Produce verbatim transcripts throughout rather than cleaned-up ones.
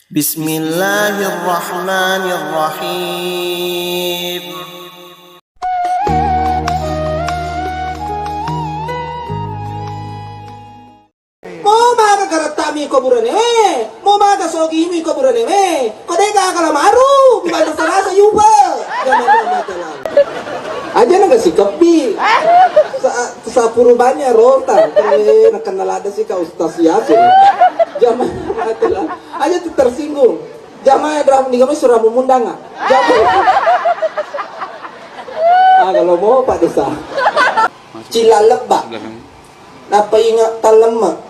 Bismillahirrahmanirrahim. Mo maga garetta'mi ko buranewe, mo maga sogimu ko buranewe, ko de' gaga la maru, bibata salasa yupa. Jaman Ramadan. Aja na gasi kebbi. Sa-, sapuru banyak rota. Eh, nakenna ladde' si ka Ustaz Yasin. Jaman Ramadan. Aja tu tersinggung. Jamaah yang rahmat, ni kami surah memundang, ah. Jamaah. Ah, kalau mau Pak Desa. Cilla lebba. Nappa inga tallemme.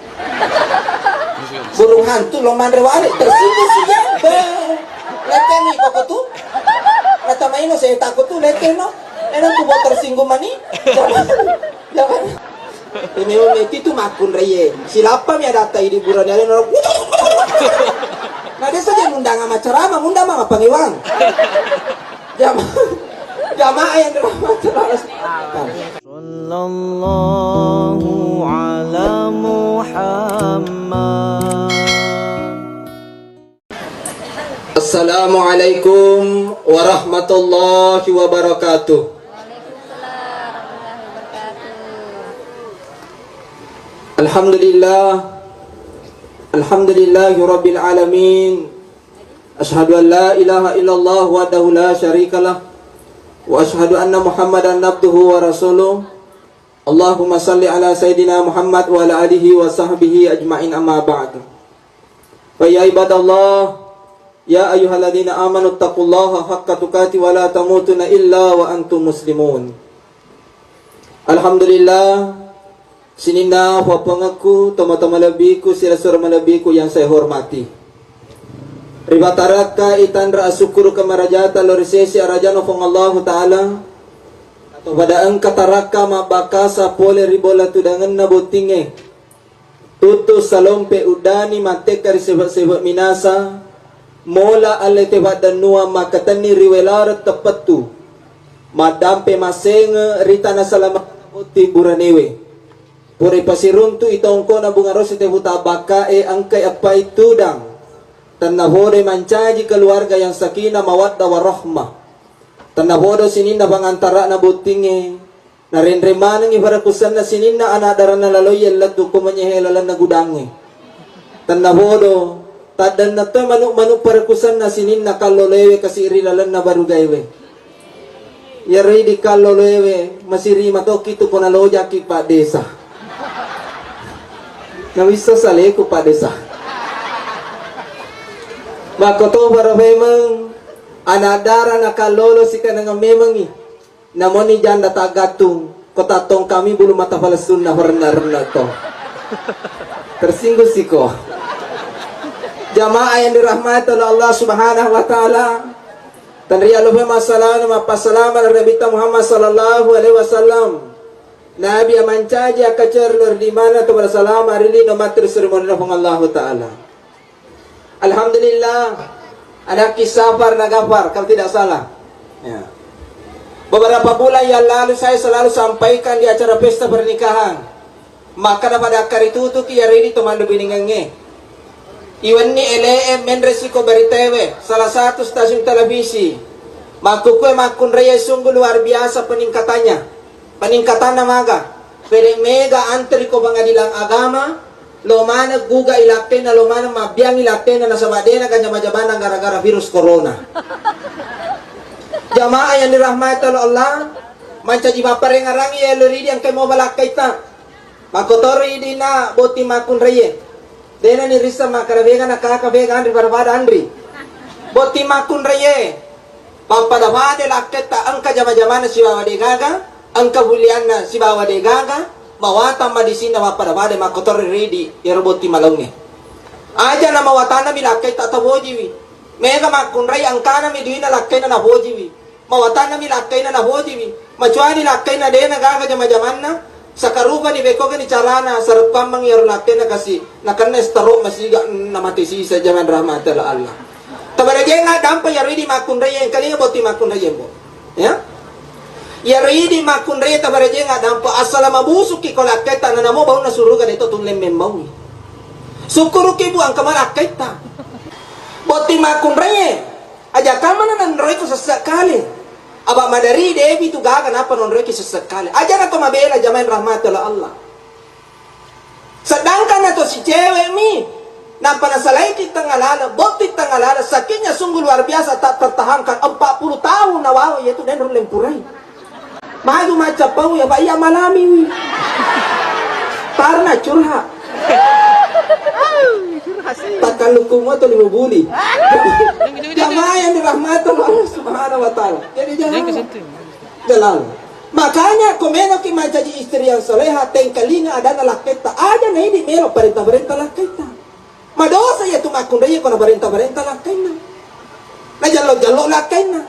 Burung hantu lo manre wale, tersinggung si dia. Be. Leteni koko tu. Kata maino saya takut tu leteno. Enak tu buat tersinggung mani. Jangan. Jangan. Ini meti tu makkunraie. Silappa mi adatta idi burane alena. Na desa dia mundang ama ceramah, mundang ama pangewang. Jama-, jamaah yang dirahmati Allah. Sallallahu ala Muhammad. Assalamualaikum warahmatullahi wabarakatuh. Alhamdulillah. Alhamdulillahi rabbil alamin. Asyhadu an la ilaha illallah wahdahu la syarikalah. Wa asyhadu anna Muhammadan abduhu wa rasuluh. Allahumma salli ala Sayyidina Muhammad wa ala alihi wa sahbihi ajma'in, amma ba'du. Fa ya ibadallah, ya ayyuhalladzina amanu taqullaha haqqa tuqati wa la tamutunna illa wa antum muslimun. Alhamdulillah, sininna puappangekku, tomatoa malebbiku, sirasura malebbiku yang saya hormati. Ribatarakka itanra asukkuruka marajata lo ri sesi arajana Puang Allahu Ta'ala, atau pada engka tarakka mabbakasa pole ri bola tudangenna bottingnge. Tuttu salompe uddani mattekka ri sebe-sebe minasa, mola alle te paddennuang makkatenni ri welareng teppettu, maddampe massenge ri tana salama botting buranewe. Pura ipasiruntu i tongkona bunga rosi te huta bakkae engkai eppai tudang. Tennapodo mancaji keluarga yang sakinah mawaddah warahmah. Tennapodo sininna pangantara'na bottingnge. Narenreng manengngi parekkusenna sininna ana' daranna laloiye lettu ko menyehe lalenna gudangnge. Tennapodo, taddenna to manu'-manu' parekkusenna sininna kalloloewe kasi' ri lalenna barugaewe. Iyaro idi kalloloewe, masiri matokki tu ko nalojaki Pak Desa. Nawissa saleku Pak Desa. Makkotoparo memeng, ana' dara nakallolo sikanengeng memengngi. Namoni janda taggattung, ko tattongkami bulu mata palessunna farenna-renna to. Tersinggung siko. Jamaah yang dirahmati oleh Allah Subhanahu wa Ta'ala. Tenria lupa masalah mappasalama Nabi Muhammad sallallahu alaihi wasallam. Nabi amancaji akacer lor di mana tu bersalama rili no matri suri monina Puang Allahu Ta'ala. Alhamdulillah, anakki Safar na Gafar, kalau tidak salah. Ya. Beberapa bulan yang lalu saya selalu sampaikan di acara pesta pernikahan. Maka dapat dakka ritutuki ya ridi to mandu biningengnge. Iwenni ele e menre siko beritewe, salah satu stasiun televisi. Makkukue makkunraiye sungguh luar biasa peningkatannya. Peningkatanna maga? Pede mega antri ko pengadilan agama, lo maneng guga i lattena, lo maneng mabbiang i lattena, nasaba dena gajama-jamana gara-gara virus corona. Jamaah yang dirahmati oleh Allah, mancaji mapparengarangi ya lo ridi engkai moba lakkaita. Makkotoro idina botting makkunraiye. Dena ni rissa makkada bega na kaka bega anri pada-pada anri. Botting makkunraiye. Pappada-pada lakketta engka jama-jamana sibawa degaga, engka bulianna sibawa degaga, mawatang madisinna pappada-pada makkotoro ridi iyaro botting malaungnge. Aja na mawatanna mi lakketta tapojiwi. Mega makkunrai engkana mi duina lakkaina napojiwi. Mawatanna mi lakkaina napojiwi. Macuani lakkaina dena gaga jama-jamanna. Sakarupani bekkogani carana sareppammengngi iyaro lakkaina kasi nakenna staro masiga namate sisa jaman rahmat Allah. Tabarajenga dampa iyaro idi makkunrai engkalinga botting makkunrai embo. Ya. Iyaro idi makkunrai tabarajenga dampa assala mabusuki ko lakkaita nanamo baunna suruga deto tulleng memmaui. Sukkuruki bu engka malakkaitta. Bo Makkunraie, aja kamana nanroiko sessekkale. Aba madari debi tu gaga napa nonroiki sessekkale. Aja na to mabela jamaah rahmati Allah. Sedangkan nato si cewek mi, nappa nasalaiki tengnga laleng, botting tengnga laleng, sakitnya sungguh luar biasa, tak tertahankan, empat puluh tahun nawawa, yaitu denro lempurai. Maju macca pau ya, Pak, iya malami wi. Karena curhat. Takkan lukung atau lima buli. Jamaah yang dirahmati Allah Subhanahu wa Ta'ala. Jadi jangan. Jalan. Makanya, ko meloki mancaji istri yang soleha, tengkalinga adanna lakketta. Aja naidi melo parenta-parenta lakketta. Madosa iya tu makkunraie ko naparenta-parenta lakkainna. Najallo-jallo lakkainna.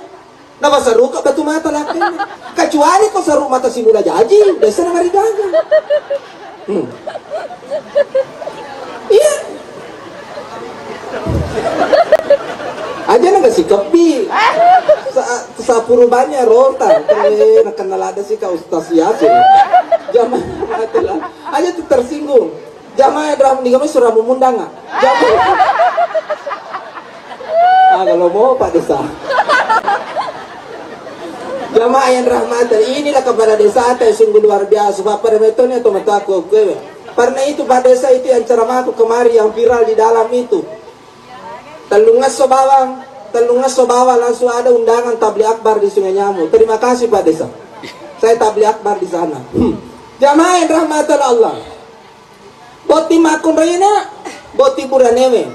Napasaruka batu mata lakkainna. Kecuali ko saru mata simula jaji, biasa namarigaga. Hmm. Iya. Aja na gak sikeppi. Sa-, sapuru banyak rota. Eh, nakenal ada sih Kak Ustaz Yasin. Jamaah itulah. Aja tuh tersinggung. Jamaah yang rahmat, di kami surah memundang, ah. Jamaah. Ah, kalau mau Pak Desa. Jamaah yang rahmati, inilah kepala desa yang sungguh luar biasa. Bapak Remetoni atau mataku kue. Karena itu Pak Desa itu yang ceramahku kemari yang viral di dalam itu. Tellungesso bawang, tellungesso bawang langsung ada undangan tabli akbar di Sungai Nyamu. Terima kasih Pak Desa. Saya tabli akbar di sana. Hmm. Jamaah yang rahmati Allah. Botting makkunraie na, botting buranewe.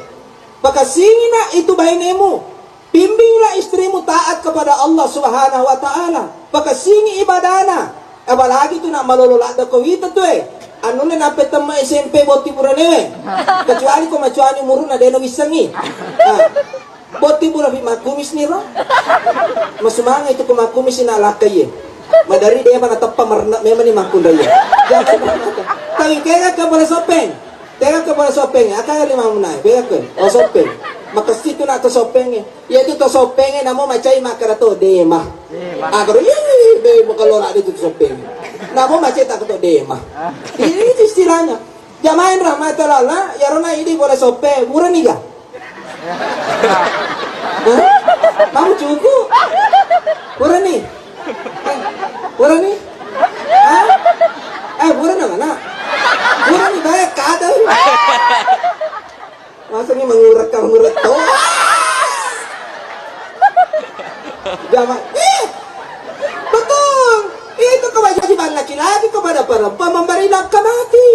Pakassingi na itu bainemu. Bimbinglah istrimu taat kepada Allah Subhanahu wa Ta'ala. Pakassingi ibadana. Apalagi tu nak malolo ladde ko wita tu, eh. Anunna nampe temma S M P botting buranewe. Kecuali ko macuani umuruna dena wissengi. Nah. Botting bura fi makkumis ni ro. Masumanga itu ko makkumis na lakkaie. Madari de mana teppa merenna memang ni makkunraie. Jangan. Tapi kega ke bola sopeng. Tega ke bola sopeng. Aka lima menai. Bega ke. Oh sopeng. Makasih tu nak to sopeng. Iya tu to sopeng namo macai makkada to dema. Agaro iya de makalora de tu sopeng. Namo macai tak to dema. Ini istilahnya. Jamaah rahmatullah, ya rona idi bola sopeng. Murah ni ga? Hah? Kamu cukup? Pura nih? Eh, pura nih? Hah? Eh, pura nama nak? Pura nih banyak kata. Masa ini mengurek, mengurek tuh. Jamaah, eh, betul. Itu kewajiban laki-laki kepada perempuan memberi nafkah mati.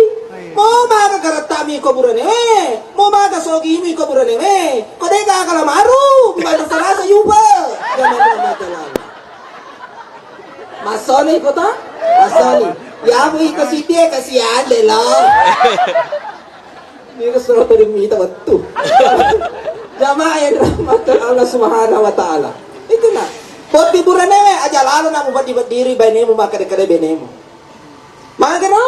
Mo maga garettami ko burane we, mo maga sogimi ko burane we, ko de gaga lamaru, bibanda salasa yuba. Jamaah rahmatullah. Masoni ko ta? Masoni. Ya bu iko sitie kasihan de lo. Ini suruh tadi mita betul. Jamaah yang dirahmati Allah Subhanahu wa Ta'ala. Itu nah. Botting buranewe aja lalo namu badi-badiri bainemu makkada-kada benemu. Magana?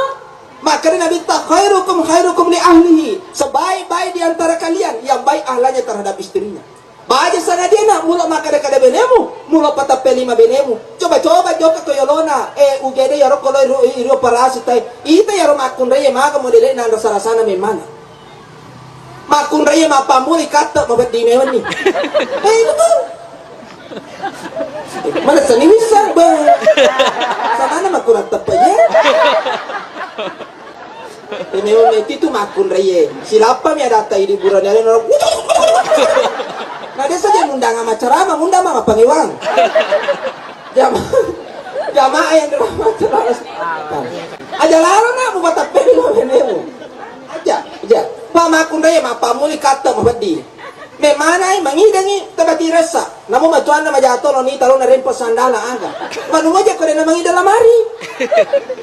Makkada Nabi ta khairukum khairukum li ahlihi. Sebaik-baik di antara kalian yang baik ahlaknya terhadap istrinya. Baja sangadinna mulo makkada-kada benemu, mulo patappe lima benemu. Coba-coba jokka ko yolona, eh, U G D yaro ko lo iro, iro operasi tai. Ita yaro makkunraie maga modele na rasa-rasana memana. Makkunraie mappammuli katte mabeddi memenni. Eh, betul. Mana seni bisa, bang. Samana makkurang teppe ye. Ini meti tu makkunraie. Silappa mi adatta idi burane alena. Na desa je mundang ama carama, mundang ama pangewang. Jama-, jamaah yang dirahmati Allah. Aja lalo na mu batappe di lo benemu. Aja, aja. Pa makkunraie mappammuli katte mabeddi. Memanai mangidengi tebati ressa. Namo macuanna majato lo ni talo narempo sandala aga. Manu moja ko dena mangideng lamari.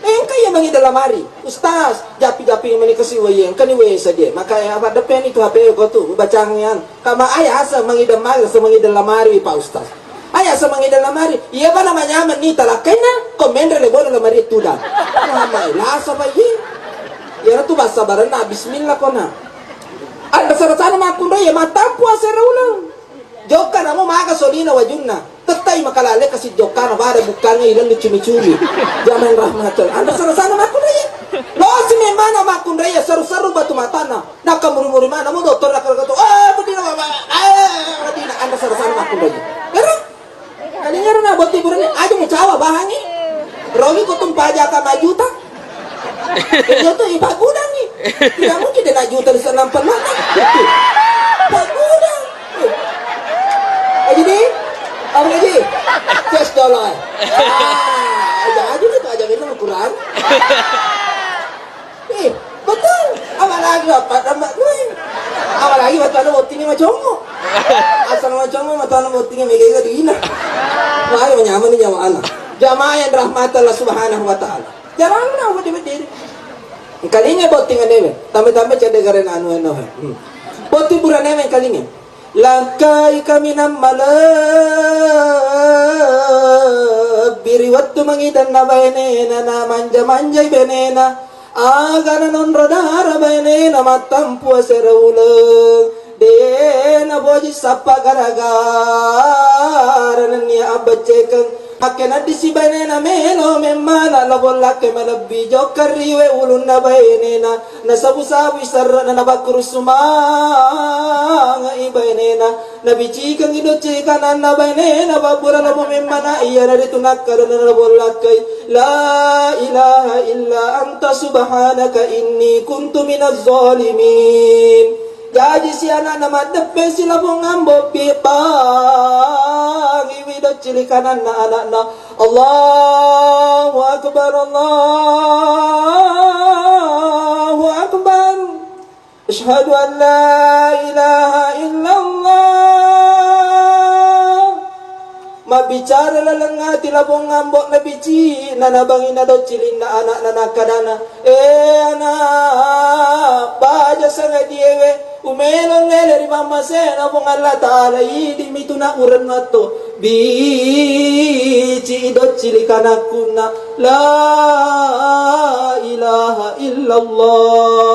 Engka iya mangideng lamari. Ustaz, japi-japi mani kasi waye, engka ni waye sadie. Maka ya apa depen itu H P ko tu bacangan. Kama aya asa mangideng mali, asa mangideng lamari Pak Ustaz. Aya asa mangideng lamari. Iya bana manyaman ni talakkaina, ko menre le bola lamari tudang. Kama lasa bayi. Ya tu bahasa barenna bismillah kona. Ada sara-sara makkunraie ya matampu asera ulang. Jokka namo maga solina wajunna. Tettai makalalle kasi jokkana pada bukkangnge ileng cumi-cumi. Jangan rahmatul. Anda sana-sana makkunraie. Losi memana makkunraie seru-seru batu matana. Naka muri-muri mana mo dokter naka kata, "Eh, bedina mama. Eh, Ogi ko tumpa aja ka majuta. Iya tu ipa gudang ni. Tidak mungkin dia nak juta di sana perlu. Pak gudang. Aja deh. Apa lagi? Cash dollar. Ah, aja aja ni aja minum kurang. Eh, betul. Apalagi bapak dan mbak gue. Apalagi bapak lu bottingnya macam apa? Asal macam apa bapak lu bottingnya mega mega dina. Wah, nyaman ni nyawa anak. Jamaah yang dirahmati Allah Subhanahu wa Ta'ala. Jalanna uwedde-weddede. Engkalinga botting anewe. Tambe-tambe cedde garena anu eno. Hmm. Botting burane engkalinga. Lakkai kaminang malebbi ri wettu mangidanna bainena na manja-manjai bainena. Aga nanonro dara bainena mattampu asera uleng. De naboji sappa gara-gara nennia abbeccekeng. Makkenaddisi bainena melo memmana labong lakke malebbi jokka riwe ulunna bainena. Nasabu-sabui serre'na nabakkuru sumange'i bainena. Nabicikengngi docci kananna bainena babbura labo memmana iyanaritu nakkadanna labong lakkei, "La ilaha illa anta subhanaka inni kuntu minaz zalimin." Jaji si ana'na maddeppe si labong ambo pibangiwi doccili kananna ana'na. Allahu Akbar, Allahu Akbar. Asyhadu an la ilaha illallah. Mabbicara laleng ati labong ambo nabici, nanabangi nadoccilinna ana'na nakkadana, "Eh, ana, baja sangadiewe, umelong lele ri mammasena Puang Allah Ta'ala, idi mitu na urennu atto." Bici idoccili kanakkunna, "La ilaha illallah."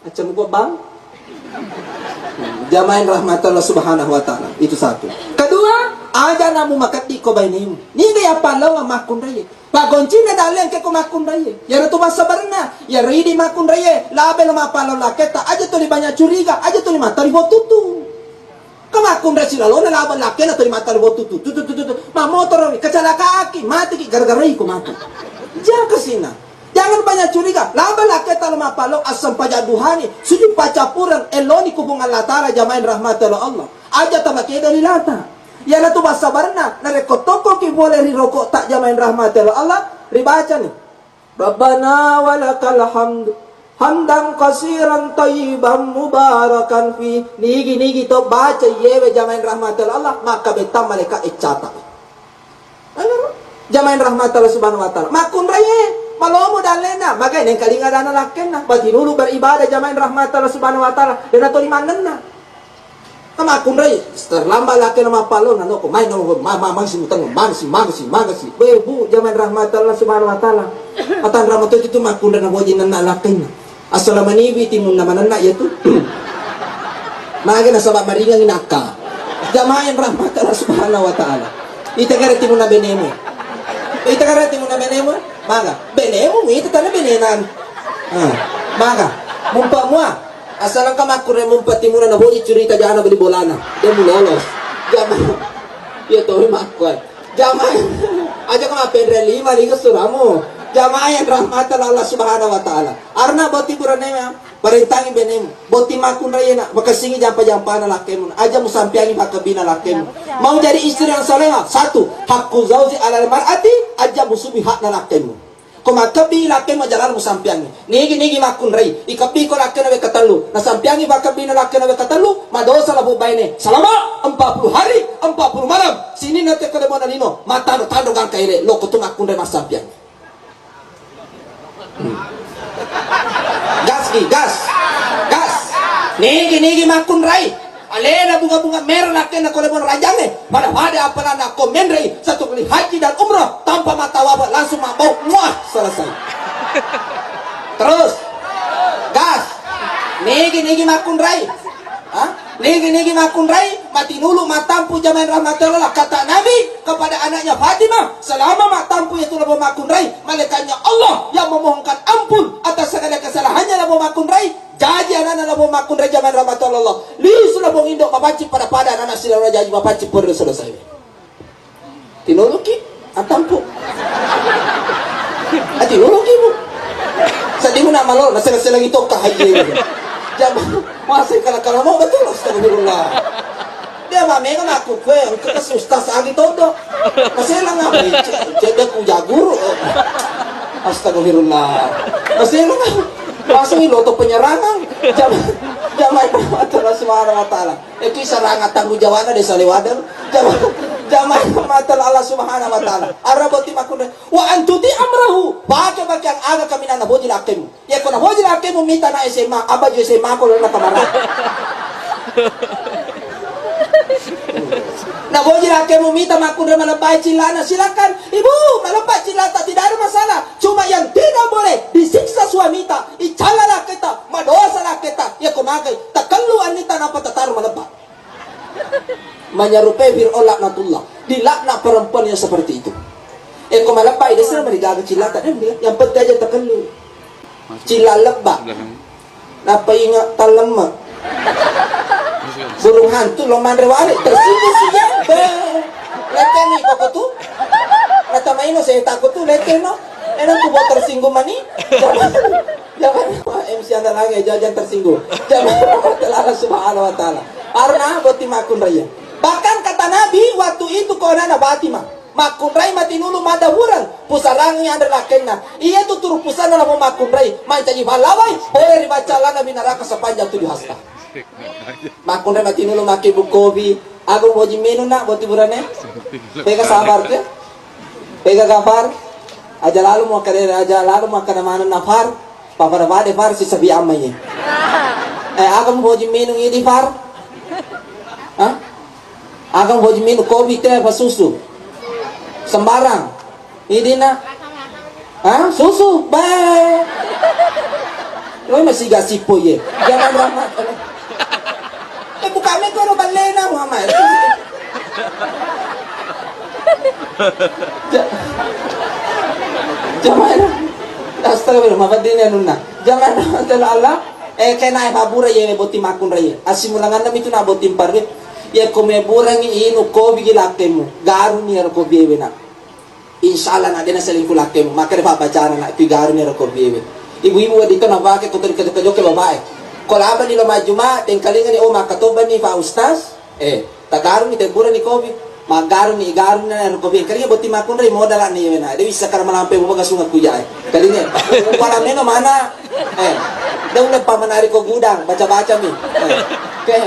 Acca muko bang. Jamaah yang rahmati Allah Subhanahu wa Ta'ala. Itu satu. Kedua, aja namu makeddi ko bainemu. Niga ya pallawa makkunraie. Pagoncinna dalle engke ko makkunraie. Yaro tu basa barna. Yaro idi makkunraie. Labe lo mapallo laketa. Aja tuli banyak curiga. Aja tuli matali botutu. Ko makkunrai silalona laba lakkena tuli matali botutu. Tu, tu, tu, tu, tu. Mamotoro ni. Kecelakaan ki. Mati ki. Gara-gara iko mati. Jangan kesina. Jangan banyak curiga. Laba lakketa lo mapallo assempajang duhani, sujud pacappureng, elloni ku Puang Allah Ta'ala, jamaah yang rahmati Allah. Aja tamakeda ri lata. Iyanatu basa barna, narekko tokkoki pole ri rokok tak jamaah yang rahmati Allah, ribacani. Rabbana walakal hamdu, hamdan kasiran tayyiban mubarakan fi. Nigi-nigi to baca iyewe jamaah yang rahmati Allah, maka betang malaikat eccata. Jamain rahmat Allah Subhanahu wa Ta'ala. Makkunraie, malomo dallena, magai nengkalinga dana lakkenna. Batinulu beribadah jamain rahmat Allah Subhanahu wa Ta'ala. Dena toli mannenna. Makkunrai, terlambat lakkenna mappallo, nanoko, mai no, ma, ma, mangsi mutang, mangsi, mangsi, mangsi. We, bu, jamain rahmat Allah Subhanahu wa Ta'ala. Atan rahmat itu makkunrai na boji nenna lakkenna. Assalamu nibi timunna manenna iyatu. Mage nasaba maringangi nakka. Jamaah yang rahmat Allah Subhanahu wa Ta'ala. Ita kare timunna benemu. Ita kare timunna benemu. Maga. Benemu ita tana benenan. Ah, maga. Mumpa mua. Asal engka makkure mumpa timunna na boji curita jana beli bolana. Dia mulolos. Jamaah. Iya to makkuai. Jamaah, aja ko mappenre lima liga suramu. Jamaah yang rahmatan Allah Subhanahu wa Ta'ala. Arna boti burane ya, parentangi benemu. Boti makkunrai na, makessingi jampa-jampana lakkemu. Aja musampiangi pakkebbina lakkemu. Mau jadi istri yang salehah, satu, hakku zauji alal mar'ati, aja musubi hakna lakkemu. Ko makkebbi lakkemu aja lalo musampiangi. Nigi-nigi makkunrai, ikebbi ko lakkena wekka tellu. Nasampiangi pakkebbina lakkena wekka tellu, madosa labo baine. Selama empat puluh hari, empat puluh malam. Sininna tekko de bona lino, matando-tando gangka ele, loko tu makkunrai massampiang. Hmm. Gas ki, gas. Gas. Nigi-nigi makkunrai. Alena bunga-bunga merah lakena ko lebon rajange. Pada-pada apalana ko menrei satu kali haji dan umrah tanpa mata wabah langsung mabau. Muah, selesai. Terus. Gas. Nigi-nigi makkunrai. Ha? Nigi-nigi makkunrai, matinulu matampu jamain rahmatullah. Kata Nabi kepada anaknya Fatimah, selama matampu itu lebo makkunrai, malaikatnya Allah yang memohonkan ampun atas segala kesalahannya lebo makkunrai, jaji anaknya lebo makkunrai jamain rahmatullah. Lisu lebo indo mapancing pada-pada anak-anak silawara jaji mapancing pura selesai. Tinuluki. Attampu. Ati lolo kibu. Seddi muna malo, nasela-sela gitu ka haji. Jama, masa kala-kala mau betul, astagfirullah. Dia ma mega aku kue, engka ke ustaz agi todo. Masih lah ngapain? Jadi aku jaguru. Astagfirullah. Masih lah. Langsung loto penyerangan. Jama, jama itu Allah Subhanahu wa Ta'ala. Itu sarang tanggung jawabnya desa lewadan. Jama, jama mata Allah Subhanahu wa Ta'ala. Araboti makkunre. Wa antuti amrahu. Baca bagian aga kaminang naboji lakkemu. Iya ko naboji lakkemu mita na S M A, abaju S M A ko lana kamara. Naboji lakkemu mita makkunre malebbai cillana, silakan. Ibu, malebbai cillata, tidak ada masalah. Cuma yang tidak boleh disiksa suamita, icalla lakketa, madosa lakketa. Iya ko magai, takellu annita napa tataru malebba. Menyerupai Fir'aun laknatullah. Dilaknat perempuan yang seperti itu. Eh, ko malebbai desa marigaga cillata, eh, yang penting aja takellu. Cilla lebba. Napa ingat talemme. Burung hantu lo manre wale, tersinggung si Jabe. Leteni koko tu. Nata maino saya takut tu leteno. Enang ku buat tersinggung mani. Jangan, jangan M C anda lagi, jangan, jangan tersinggung. Jangan Allah Subhanahu wa Ta'ala. Arna boti makkunraiya. Bahkan kata Nabi waktu itu, ko nana Fatimah, makkunrai matinulu maddaureng, pusarangi anre lakkainna. Iya tu turu pusanna lamo makkunrai, mancaji pallawai, boleh ribaca lana binaraka sepanjang tujuh hasta. Makkunrai matinulu makkibbu kopi, agung boji minung nak boti burane. Pega sabar ke. Pega gafar. Aja lalu mau kada, aja lalu mau kada maneng nafar. Papada-pada far si sabi amma ye. Eh, aga mupoji minung idi far? Hah? Aga mupoji minung kopi teh apa susu? Sembarang. Idi na. Hah? Susu. Bae. Lo masih gak sipo ye. Jangan drama. Eh, buka me kono ballena, Muhammad. Ja-, jamaah. Astagfirullah, mafaddini anunna. Jamaah rahmatullah Allah. Eh, kena e pabura ye boti makkunrai. Asimulanganna mitu na boti parwe. Ye ko meburangi inu kobi gi lakkemu. Garuni ero kobi ewe na. Insya Allah, nak, dena selingkuh lakkemu. Makkeda pabbacana, nak, pigaruni ero kopi ewe. Ibu-ibu weddikka napake ko teri kejo-kejoke babae. Ko labani lo majjuma, tengkalingani, oh, makkatobani Pak Ustaz. Eh, tagaruni, tebburani kopi. Magaruni, igaruni na ero kopi. Kalinga boti makkunrai modala ni ewe na. Dewi sakar malampe buka sunga kujae. Kalinga. Upala meno mana? Eh, dong lepa menari ko gudang, baca-baca mi. Eh, ke,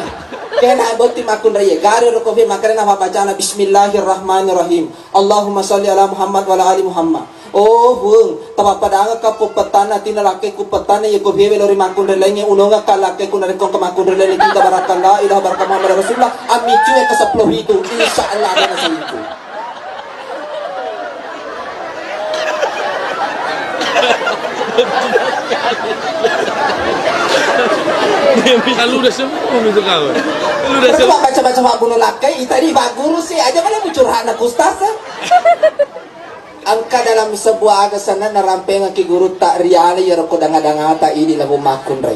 kena boti makkunrai. Garu ero kopi, makkeda na pabbacana Bismillahirrahmanirrahim. Allahumma shalli ala Muhammad wa ala ali Muhammad. Oh, Puang, tapappadangekka puppettana tina lakkekku pettanna, iya ko bewe lori makkunrai laingnge, unongekka lakkekku narekko engka makkunrai laingnge, kita barakkan la ilaha barakkan Muhammad Rasulullah, ammiccue ke sepuluh itu, insya Allah ada nasi itu. Lu udah sembuh itu kau. Lu udah sembuh. Baca-baca Pak Guru Lakkai, tadi Pak Guru sih aja malah mucurhat anak ustaz. Engka dalam sebuah aga senna narampengekki gurutta riala iyaro ko danga-dangata idi labo makkunrai.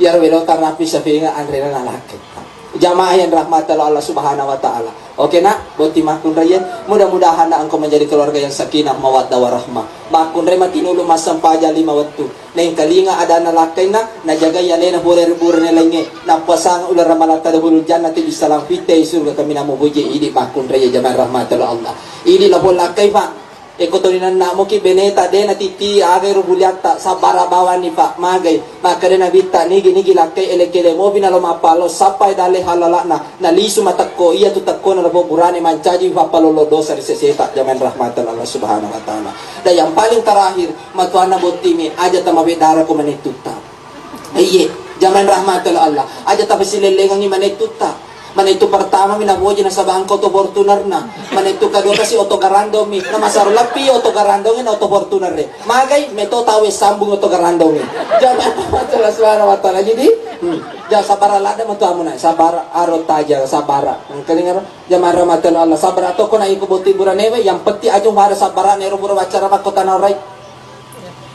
Iyaro welota rapi safenga anrena nalakketta. Jamaah yang rahmati Allah Subhanahu wa Ta'ala. Oke, nak, boti makkunrai, ya. Mudah-mudahan, nak, engkau menjadi keluarga yang sakinah, mawaddah, warahmah. Makkunrai matinulu massempajang lima wettu. Nengkalinga adanna lakkainna, najagai alena pole ri burane laingnge, nappuasang uleng ramalatta dakhulul jannati bisalam fitte surga kaminang mupoji idi makkunrai jamaah rahmatullah Allah. Idi lapong lakkai, Pak. Eko toni nanna'moki beneta de natitti aga ero buliatta, sabbara bawanni, Pak. Magai, makkeda nabitta, nigi-nigi lakkai ele-kele mobi nalo mappalo, sappai dalle halala'na, nalisu matekko, iyatu tekkona lapong burane mancaji pappalollo dosa ri seseta, jamaah rahmatullah Allah Subhanahu wa Ta'ala. Dan yang paling terakhir, matuanna bottimi, aja tamabeddara ko manettutta. Iye, jamaah rahmatullah Allah. Aja tapasilellengengi manettutta. Manettu pertama mi naboji nasaba engka oto Fortunerna. Manettu kedua kasi oto garandong mi. Na masaro leppi oto garandong na oto Fortuner e. Magai meto tawe sambung oto garandong e. Jamaah rahmatullah subhanahu wa ta'ala. Jadi, hmm, ja sabara ladde matuamuna. Sabara aro taja sabara. Engkalinga ro. Jamaah rahmatullah Allah. Sabara to ko na iko boti buranewe. Yang penting aja wara sabara nero pura wacara makko tanah rai.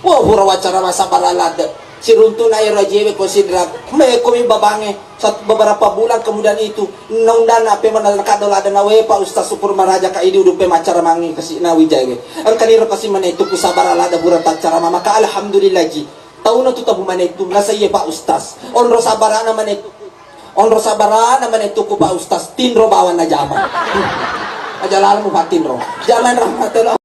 Wah, pura wacara masa balaladde. Siruntu'na ero ajewe ko Sidrap. Mekkomi babangnge. Sat-, beberapa bulan kemudian itu, naundanna pe mana kaddo ladde na, "We, Pak Ustaz, syukur maraja ka idi uduppe macara mangi kasi na wijae we." Engka niro kasi manettu ku sabara ladde burang taccarama, maka alhamdulillah ji. Tauna tu tabu manettu, nasaiye Pak Ustaz. Onro sabarana manettu. Onro sabarana manettu ku Pak Ustaz, tinro bawang najama. Aja lalo mu patinro. Jaman rahmatullah.